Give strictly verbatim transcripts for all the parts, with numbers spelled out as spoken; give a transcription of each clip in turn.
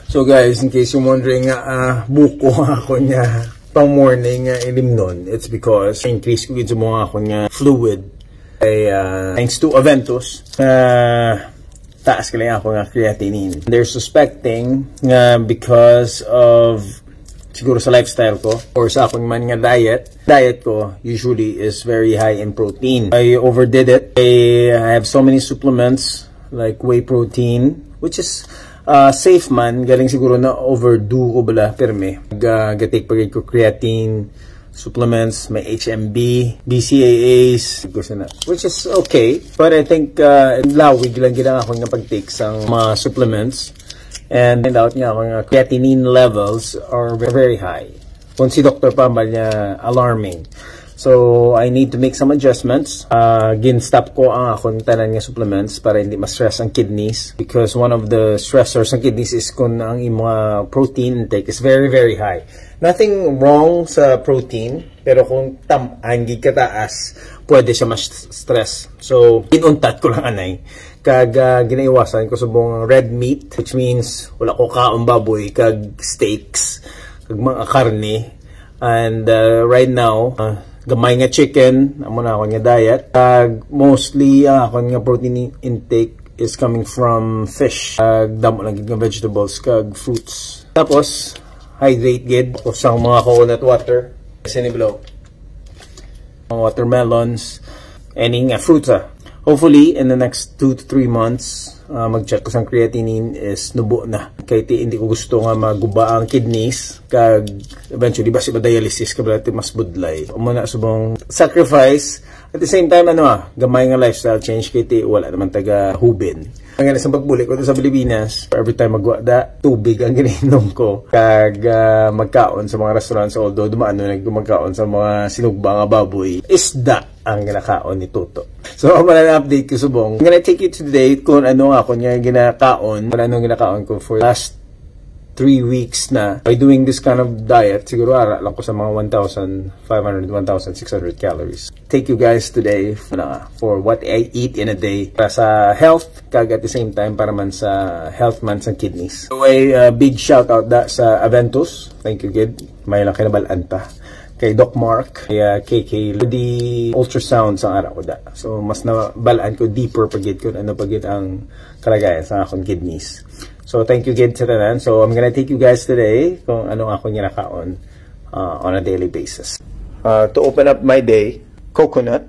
So guys, in case you're wondering nga, ah, buko ako nga pang morning nga ilimnon, it's because increase ko gid sa mga akon nga fluid. Ay, ah, thanks to Aventus, ah, taas ka lang ako nga creatinine. They're suspecting nga because of siguro sa lifestyle ko or sa akong man nga diet, diet ko usually is very high in protein. I overdid it. I have so many supplements like whey protein, which is, uh, safe man. Galing siguro na overdo ko bala, pirmi. Ga-, ga-take pa gid ko creatine supplements, may H M B, B C A As, siguro na, which is okay. But I think, uh, lawig lang gid ang akon nga pag-take sang mga supplements. And find out nga akon nga creatinine levels are ve-, very high. Kung si doktor pa, hambal niya, alarming. So, I need to make some adjustments. Ah, gin-stop ko ang akon tanan nga supplements para hindi ma-stress ang kidneys, because one of the stressors ang kidneys is kung ang imong, ah, protein intake is very, very high. Nothing wrong sa protein, pero kung tam-an gid kataas, pwede siya mas stress. So, ginuntat ko lang anay. Kag, ah, ginaiwasan ko subong red meat, which means wala ko kaon baboy kag steaks, kag mga karne. And, uh, right now, uh, gamay nga chicken, amo na akon nga diet. Kag mostly ang akon nga protein in-, intake is coming from fish. Kag damo lang gid nga vegetables kag fruits. Tapos, hydrate gid. Usang mga coconut water. Kasi ni blow. Mga watermelons, any nga fruits, ah. Hopefully, in the next two to three months, ah, mag-check ko sang creatinine is nubo na. Kay ti, hindi ko gusto nga maguba ang kidneys, kag eventually, basi ma-dialysis ka, bala ti mas budlay. Amo na subong sacrifice. At the same time, ano, ah, gamay nga lifestyle change, kay ti, wala naman taga hubin. Ang nga sa pagbulik ko sa Pilipinas, every time magwa da, tubig ang ginainom ko. Kag, ah, magkaon sa mga restaurants, although dumaan na ko magkaon sa mga sinugba nga baboy, isda ang ginakaon ni Toto. So, wala na update ko subong. I'm gonna take you to the date kung ano nga ako niya ginakaon, kung ano ang ginakaon ko for last three weeks na. By doing this kind of diet, siguro ara lang ko sa mga one thousand five hundred, one thousand six hundred calories. Take you guys today for, uh, for what I eat in a day. Para sa health, kag at the same time, para man sa health man sa kidneys. So, a, uh, big shout out da sa Aventus. Thank you, gid. May lang kinabal-an ta. Kay Doc Mark, kay, uh, K K, the ultrasound sang ara ko da. So, mas nabalaan ko deeper pa gid kung ano pa gid ang kalagayan sa akong kidneys. So, thank you gid sa tanan. So, I'm gonna take you guys today kung ano ang akong ginakaon, uh, on a daily basis. Uh, to open up my day, coconut,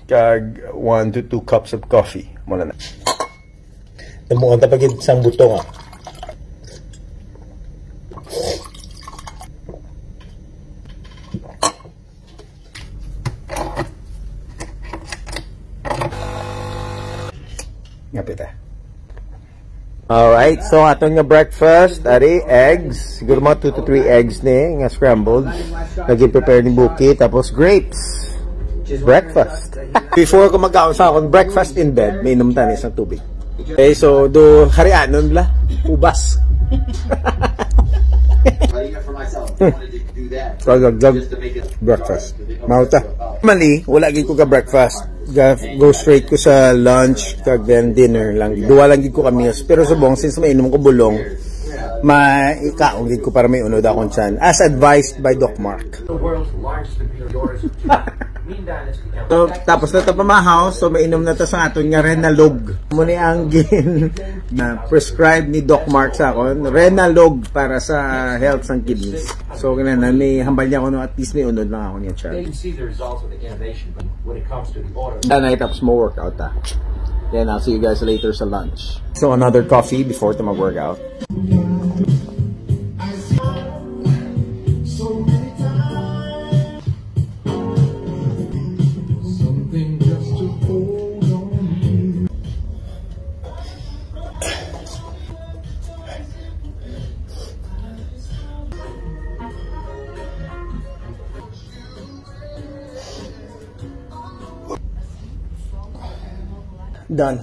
kag one to two cups of coffee. Muna na. Namuan ta pa gid sang butong, ah. Ngapit, ah. Alright, so aton nga breakfast, ari, eggs. Siguro mga two to three eggs ni, nga scrambled. Lagi prepare ni Buki, tapos grapes. Breakfast. Before ko magkaon sa akon breakfast in bed, may inom tani sa tubig. Okay, so do harianon la, ubas. Kagagag breakfast. Mauta. Mali, wala gid ko ka breakfast. Ga-, go straight ko sa lunch, kag then dinner lang. Duwa lang gid ko ka meals. Pero subong, since mainom ko bulong, maikaon gid ko para may unod akong tiyan. As advised by Doc Mark. So, tapos na ta pamahaw, so mainom na ta sa aton nga Renalog. Mo ni ang gin na prescribe ni Doc Mark sa akon, Renalog para sa health sang kidneys. So, ganun na, may hambal niya kuno at least may unod lang ako niya, char. Then I tapos mo workout, ah. Then I'll see you guys later sa lunch. So, another coffee before to mag-workout. Done.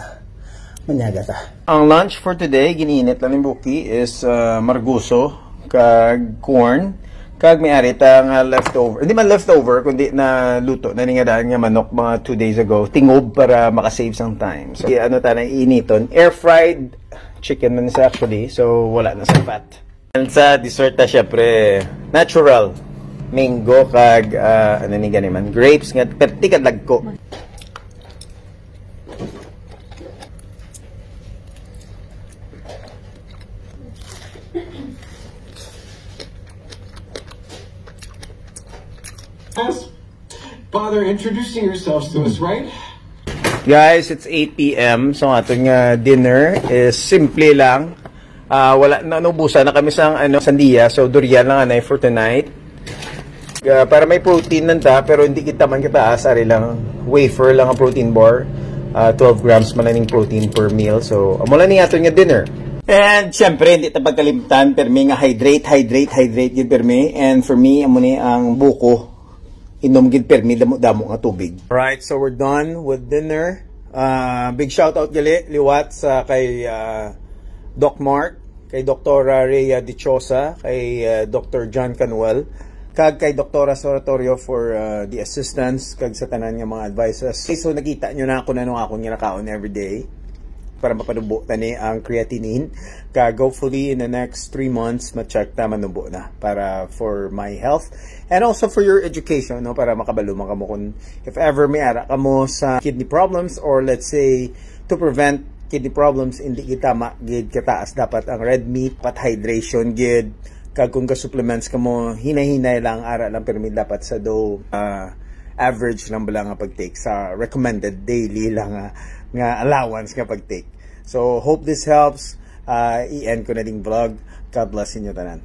Manyaga ta. Ang lunch for today, giniinit lang ni Buki, is, uh, margoso kag corn Kag may ari ta nga leftover. Hindi man leftover, kundi na luto na ni nga daan nga manok mga two days ago. Tingob para makasave sang time. So, i-, ano ta na, iiniton. Air fried chicken man sa actually. So, wala na sa fat. And sa dessert ta, syempre, natural. Mango kag, ah, ano ni gani man? Grapes nga, perti ka dagko. Yes. Father, introducing yourselves to us, right? Guys, it's eight p m. So, aton nga dinner is simple lang. Ah, wala na, naubusan na kami sang, ano, sandiya. So, durian lang anay for tonight. Ah, para may protein lang ta, pero hindi kita man kataas, ari lang wafer lang ang protein bar. Ah, twelve grams man ang protein per meal. So, amo lang ni aton nga dinner. And syempre, hindi ta pagkalimtan, permi nga hydrate, hydrate, hydrate gid permi. And for me, amo ni ang buko. Inom gid permi damo-damo nga tubig. Right, so we're done with dinner. Ah, big shout out gali liwat sa kay, ah, Doc Mark, kay Doktora Rhea Dichosa, kay, ah, Doctor John Canuel, kag kay Doktora Soratorio for, ah, the assistance kag sa tanan nga mga advices. So nakita nyo na kung ano akong ginakaon every day para mapanubo tani ang creatinine. Kag hopefully in the next three months, ma-check ta, manubo na para for my health and also for your education, no, para makabalo man kamo kung if ever may ara kamo sa kidney problems, or let's say to prevent kidney problems, hindi kita ma gid kataas dapat ang red meat, pat hydration gid. Kag kung ga-supplements kamo, hinay-hinay lang, ara lang, pero may dapat sa do, ah, average lang bala nga pag-take, sa recommended daily lang nga, nga allowance nga pag-take. So, hope this helps. Ah, i-end ko na ding vlog. God bless inyo tanan.